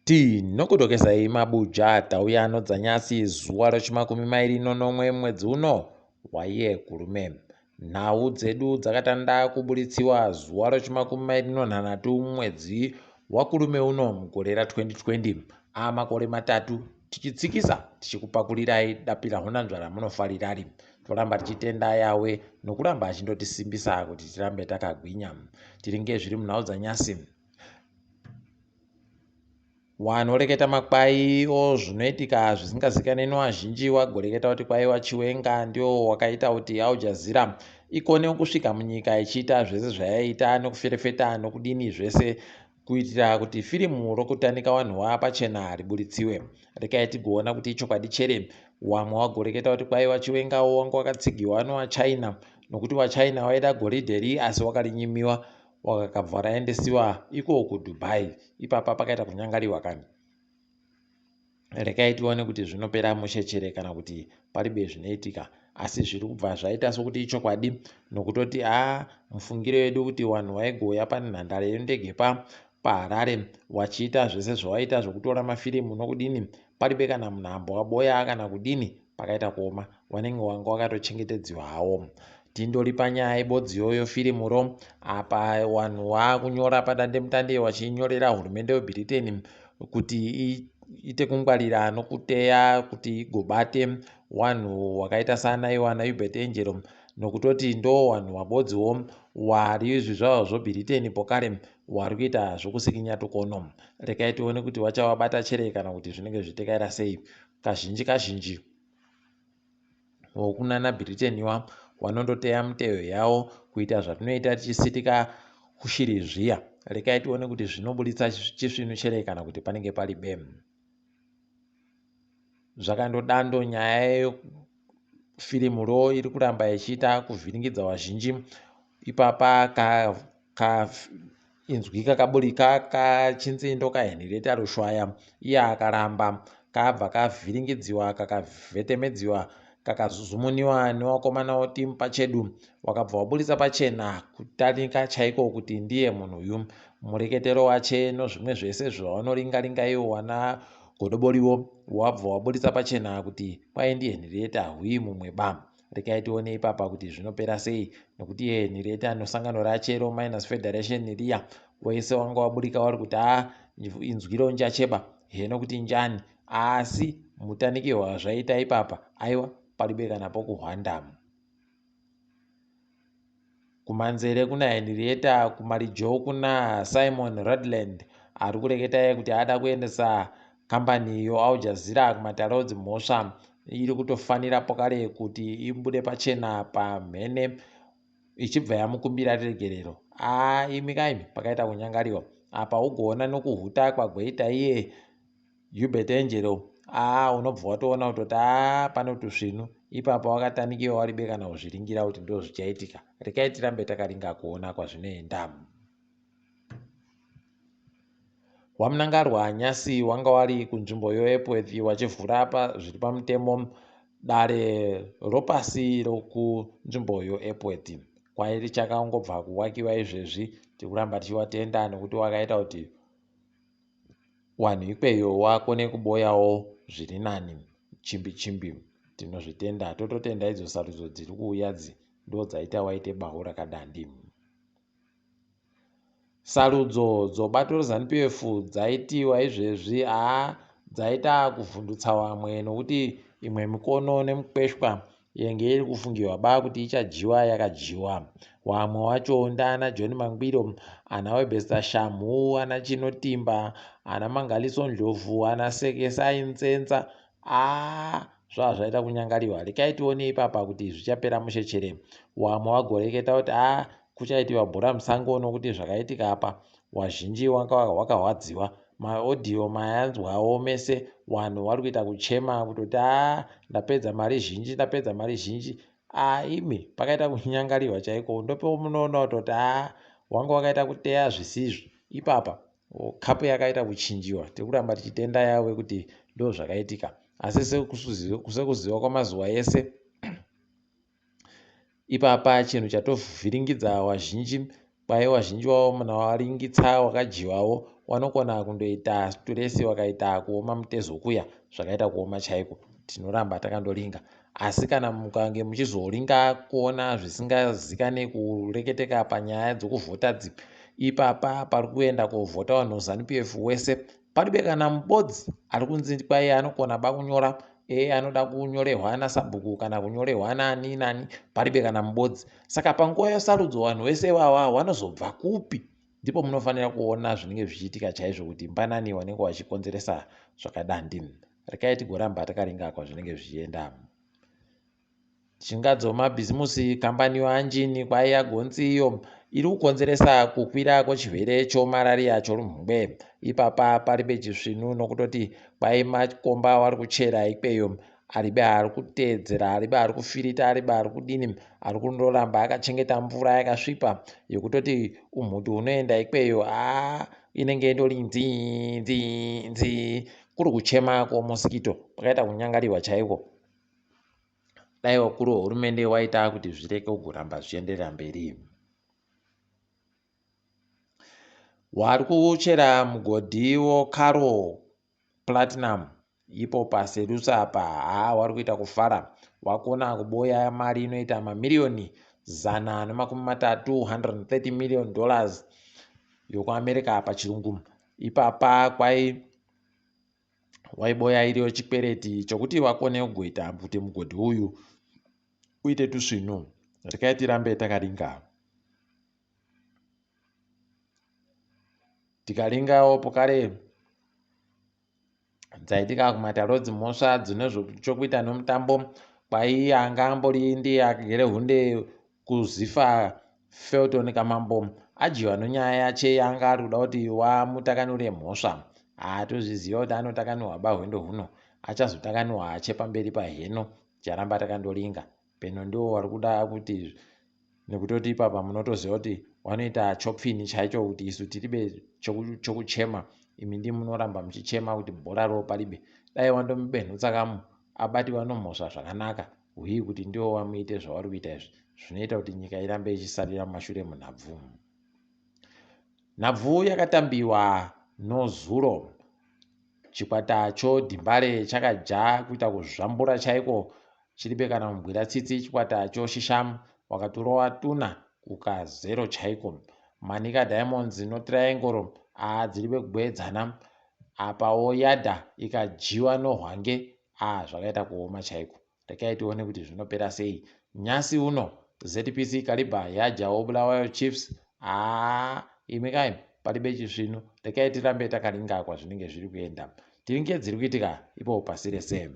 Tinokudokesai mabuja tauya anodzanyasi zuva rechimakumi mairi nonomwe mwedzi uno waiye kurume. Nhau dzedu dzakatanda kuburitsiwa zuva rechimakumi mairi nonhanhatu mwedzi wakurume uno mugore ra2020. Amakore matatu tichitsikisa tichikupakurirai dapira hunanzva ramunofarirari. Toramba tichitenda Yawe nokuramba achindotisimbisa kuti tirambe takagwinya. Tiringe zviri munhau dzanyasi. Wanoreketa makwai o zvinoitika zvisingazikanwi nevazhinji wagoreketa kuti kwaiwa Chiwenga ndiwo wakaita kuti Al Jazeera ikone kusvika munyika ichiita zvese zvayaiita nekuferefeta nokudini zvese kuitira kuti firimu rokutanika wanhu waa pachena riburitsiwe. Rekai tigoona kuti ichokwadi chere. Wamwe wagoreketa kuti kwaiwa Chiwengawo wanga wakatsigiwa newaChina nokuti waChina waida goridhe asi wakarinyimiwa wakakabva raendesiwa iko kuDubai. Ipapa pakaita kunyangariwa kani. Rekai tione kuti zvinopera mushe chere kana kuti paribe zvinoitika. Asi zviri kubva zvaita sokuti ichokwadi nokutoti haa mufungiro yedu kuti vanhu vaigouya panhandare yendege pa paHarare wachiita zvese zvawaita zvokutora mafirimu nokudini paribe kana munhu ambowaboya kana kudini pakaita kuoma wanenge wanga wakatochengetedziwa hawo. Tindori panyaya ibodzi iyoyo firimuro apa wanhu waakunyora padandemutande wachinyorera hurumende yeBritain kuti iite kungwarira nokuteya kuti igobate wanhu wakaita sana iwo ana Uebert Angel nokutoti ndo wanhu wabodziwo wari zvizvarwa zvoBritain pokare wari kuita zvokusikinya tukono. Rekai tione kuti wachavabata chere kana kuti zvinenge zvichitekaira sei. Kazhinji kazhinji wokunana Britain wa wanondoteya miteyo yawo kuita zvatinoita tichisitika kushiri zviya. Rekai tione kuti zvinoburitsa chisvinu chere kana kuti panenge pari bemu. Zvakandodando nyaya yefirimu iri kuramba ichiita kuvhiringidza vazhinji. Ipapa ka, ka inzwi kakaburika kachinzindo kaHenrietta Rushwaya iye akaramba kabva kavhiringidziwa kakavhetemedziwa kakazuzumuniwa newakomana wotimu pachedu wakabva waburitsa pachena kutanika chaiko kuti ndiye munhu uyu mureketero wache nozvimwe zvese zvavanoringaringa iwo wana godoboriwo wabva waburitsa pachena kuti kwai ndiHenrietta hwii mumwe ba. Rekai tione ipapa kuti zvinopera sei nokuti iye Henrietta nosangano rache roMiners Federation riya wese wanga waburika wari kuti a inzwiro njacheba heno kuti njani asi mutanikirwa zvaita ipapa aiwa paribe kana pokuhwanda. Kumanzere kuna Henrietta, kumarijo kuna Simon Rudland ari kureketa iye kuti ada kuendesa kambani yoAl Jazeera kumatare edzimhosva iri kutofanira pokare kuti ibude pachena pamhene ichibva yamukumbira regerero. Aa imi kaimi pakaita kunyangariwa apa ugoona nokuhuta kwagoita iye Hubert Angel aa unobva watoona kutoti aa pane tusvinu ipapa wakatanikiwa waribe kana kuzviringira kuti ndo zvichaitika. Rekai tirambe takaringa kuona kwazvinoenda. WaMnangarwa nyasi wanga wari kunzvimbo yoEpworth wachivhura pa zviri pamutemo dare ropasi rokunzvimbo yoEpworth kwai richakangobva kuwakiwa izvezvi tikuramba tichiwatenda nekuti wakaita kuti wanhu ikweyo wakone kuboyawo zviri nani chimbi chimbi tinozvitenda tototenda idzo sarudzo dziri kuuya dzi ndo dzaita waite bahu rakadandi. Sarudzo dzobato reZanu-PF dzaitiwa izvezvi haa dzaita kuvhundutsa vamwe nokuti imwe mikono nemukweshwa yenge iri kufungiwa ba kuti ichadyiwa yakadyiwa. Wamwe wacho ndaana John Mangwiro, ana Webster Shamhu, ana Chinotimba, ana Mangaliso Ndlovu, ana Sekesai Nzenza. Aa zvava zvaita kunyangariwa. Rekai tione ipapa kuti zvichapera mushe chere. Wamwe wagoreketa kuti aa kuchaitiwa bhora musango nokuti zvakaitika apa wazhinji wakahwadziwa. Maaudio mayanzwawo mese wanhu wari kuita kuchema kutoti aa ndapedza mari zhinji ndapedza mari zhinji. Aa imi pakaita kunyangariwa chaiko ndopemunoona kutoti aa wanga wakaita kuteya zvisizvo ipapa kapu yakaita kuchinjiwa. Tiri kuramba tichitenda Yahweh kuti ndo zvakaitika. Asi sekuziva kwamazuva ese ipapa chinhu chatovhiringidza wazhinji kwai wazhinji wavo munhu waringitsa wakadyiwawo Wanokona kundoita situresi wakaita kuoma mutezo kuya, zvakaita kuoma chaiko. Tinoramba takandoringa. Asi kana mukange muchizoringa kuona zvisingazikane kureketeka panyaya dzokuvhota dzi, ipapa pari kuenda kovhota vanhu Zanu PF wese, paribe kana mubodzi ari kunzi kwai anokona bakunyora e anoda kunyorehwa nasabhuku kana kunyorehwa nani nani, paribe kana mubodzi. Saka panguva yesarudzo vanhu vese ivava vanozobva kupi? Ndipo munofanira kuona zvinenge zvichiitika chaizvo kuti mbanani vanenge vachikonzeresa zvakadandi. Rekai tigoramba takaringa kwazvinenge zvichienda. Shingadzo mabhizimusi kambani yoAnjini kwaiya gonzi iyo iri kukonzeresa kukwira kwechirwere chomarariya chorumhungwe. Ipapa paribe chisvinu nokutoti kwai makomba wari kuchera ikweyo aribe ari kuteedzera aribe ari kufirita aribe ari kudini ari kundoramba akachengeta mvura yakasvipa yekutoti umhutu hunoenda ikweyo aa inenge indori nzii nzii nzii kuri kuchema kwomosikito kwakaita kunyangariwa chaiko. Dai wakuru wehurumende waita kuti zvireke kugoramba zvichienderera mberi. Wari kuchera mugodhi woCaro Platinum ipo paSerusa apa haa wari kuita kufara wakona kuboya mari inoita mamiriyoni 130, 130 million dollars yokuAmerica pachirungu ipapa kwai waiboya iriyo chikwereti chokuti vakone kugoita kuti mugodhi uyu uite tusvinu. Rekai tirambe takaringa. Tikaringawo pokare dzaitika kumataro dzimhosva dzine chokuita nomutambo kwaiye anga ambori ndiye agere hunde kuZifa Felton Kamambo adyiwa nonyaya yache yaanga ari kuda kuti wamutakanure mhosva. Haa tozviziva kuti anotakanurwa ba hwendo huno achazotakanurwa hache pamberi paheno ticharamba takandoringa peno ndiwo wari kuda kuti nekutoti ipapa munotoziva kuti wanoita chopfini chaicho kuti isu tiribe chokuchema imi ndimi munoramba muchichema kuti bhora ro paribe dai wandomubenhutsa kamu abatiwa nomhosva zvakanaka Hwii kuti ndiwo wamuite zvavari kuita izvi zvinoita kuti nyika irambe ichisarira mumashure munhabvu. Nhabvu yakatambiwa nozuro. Chikwata choDimbare chakaja kuita kuzvambura chaiko chiribe kana kumbwira tsitsi chikwata choShisham wakatorowa tuna kukazero chaiko. Manica Diamonds noTriangle aa dziribe kugwedzana apawo Yada ikadyiwa noHwange Ah zvakaita kuoma chaiko. Rekai tione kuti zvinopera sei. Nyasi uno ZPC Kariba yadyawo Bulawayo Chiefs. Haa imi kai paribe chisvinu. Rekai tirambe takaringa kwazvinenge zviri kuenda. Tiringe dziri kuitika ipo pasi rese.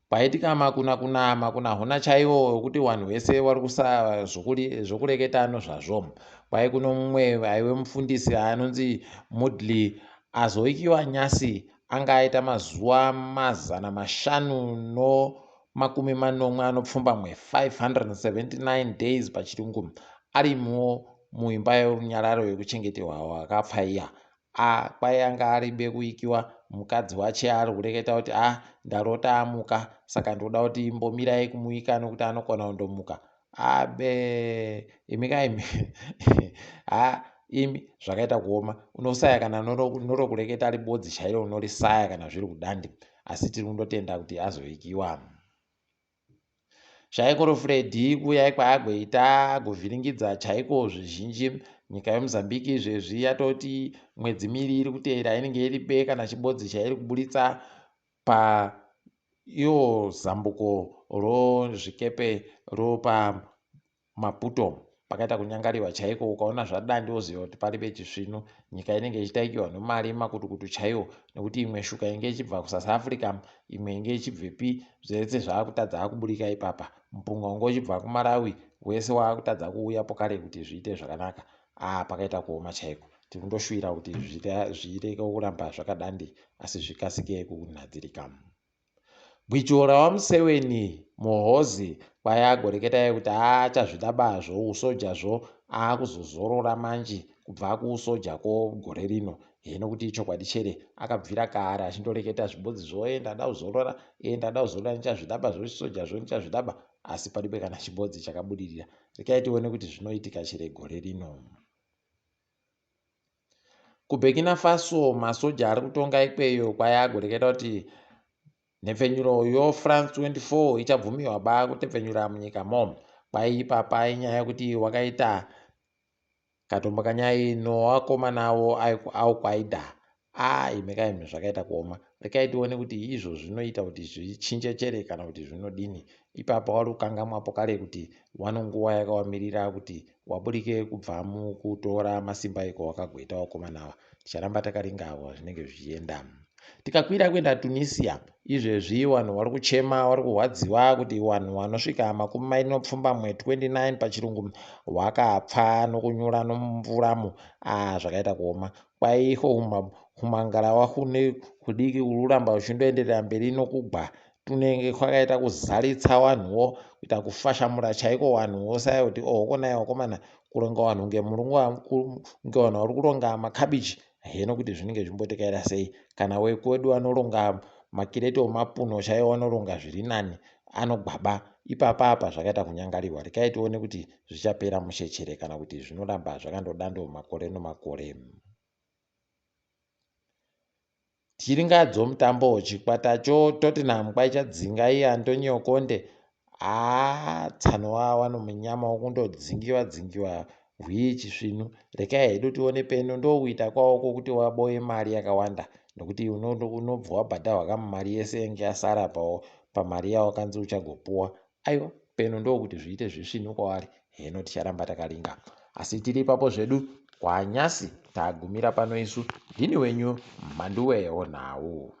Kwaitika makunakuna makunahuna chaiwo ekuti wanhu wese wari kusa zvokureketa nozvazvo. Kwai kuno mumwe aiwe mufundisi anonzi Moodley Azoikiwa nyasi anga aita mazuva 578, 579 days pachirungu, arimo muimba yorunyararo yokuchengeterwa wakafa iya. A kwai anga aribe kuikiwa mukadzi wache ari kureketa kuti a ndarota amuka saka ndinoda kuti imbomirai kumuika nokuti anokona kundomuka. Abe imi ka imi ha imi zvakaita kuoma unosaya kana norokureketa ribodzi chairo unorisaya kana zviri kudandi asi tiri kundotenda kuti azoikiwa. Shaikoro Freddy kuuyai kwaagoita agovhiringidza chaiko zvizhinji. Nyika yeMozambique izvezvi yatoti mwedzi miiri iri kuteera inenge iri be kana chibodzi chairi kuburitsa pa iwo zambuko rozvikepe ropa Maputo. Pakaita kunyangariwa chaiko ukaona zvadandi woziva kuti paribe chisvinu. Nyika inenge ichitaikiwa nomari makutukutu chaiwo nekuti imwe shuka inge ichibva kuSouth Africa imwe inge ichibvepi zvese zvakutadza kuburika ipapa. Mupunga unge uchibva kuMalawi wese wakutadza kuuya pokare kuti zviite zvakanaka. Ah pakaita kuoma chaiko. Tiri kundoshuwira kuti zvireke kuramba zvakadandi asi zvikasike kunhadzirika. Gwicho rawaMuseweni Muhozi kwai agoreketa iye kuti haachazvida ba zvousoja zvo akuzozorora manji kubva kuusoja ko gore rino heno kuti ichokwadi chere akabvira kare achindoreketa zvibodzi zvo e ndada kuzorora e ndada kuzorora ndichazvida ba zvochisoja zvo ndichazvida ba asi paribe kana chibodzi chakabudirira rekai tione kuti zvinoitika chere gore rino. KuBurkina Faso masoja ari kutonga ikweyo kwayagoreketa kuti nhepfenyuro yoFrance 24 ichabvumiwa ba kutepfenyura munyika mo. Kwai ipapa inyaya yekuti wakaita katombo kanyai nowakomana avo Al-Qaeda. A imi kaimi zvakaita kuoma. Rekai tione kuti izvo zvinoita kuti zvichinje chere kana kuti zvinodini. Ipapa wari kukangamwapo kare kuti wanonguva yakawamirira kuti waburike kubva mukutora masimba iko wakagoita wakomana ava. Ticharamba takaringa avo zvinenge zvichienda. Tikakwira kuenda Tunisia, izvezvi vanhu vari kuchema, vari kurwadziwa kuti vanhu vanosvika 29 29 pachirungu wakapfa nokunyura nomumvuramo. Ah, zvakaita kuoma. Kwaiho humangarawa hune hudiki huri kuramba huchindoenderera mberi nokugwa tunenge kwakaita kuzaritsa vanhuwo kuita kufashamura chaiko vanhu wosaya kuti ohoko naye wakomana kuronga vanhu kunge kunge vanhu vari kuronga makabichi heno kuti zvinenge zvimbotekaira sei kana wekwedu vanoronga makireti omapuno chaiwo vanoronga zviri nani anogwaba ipapa apa zvakaita kunyangarirwa rekai tione kuti zvichapera mushechere kana kuti zvinoramba zvakandodando makore nomakore. Tichiringadzo mutambo chikwata cho Tottenham kwaichadzinga iye Antonio Conte. Haa tsano wano munyama wokundodzingiwa dzingiwa hwii chisvinu. Rekai hedu tione peno ndokuita kwavo kwokuti waboe mari yakawanda nokuti unobva wabhadharwa kamu mari yese yange yasara pamari yawakanzi uchagopuwa. Aiwa peno ndokuti zviite zvisvinu kwavari heno ticharamba takaringa. Asi tiri ipapo zvedu kwanyasi tagumira pano isu ndini wenyu Mhanduwe wonhau.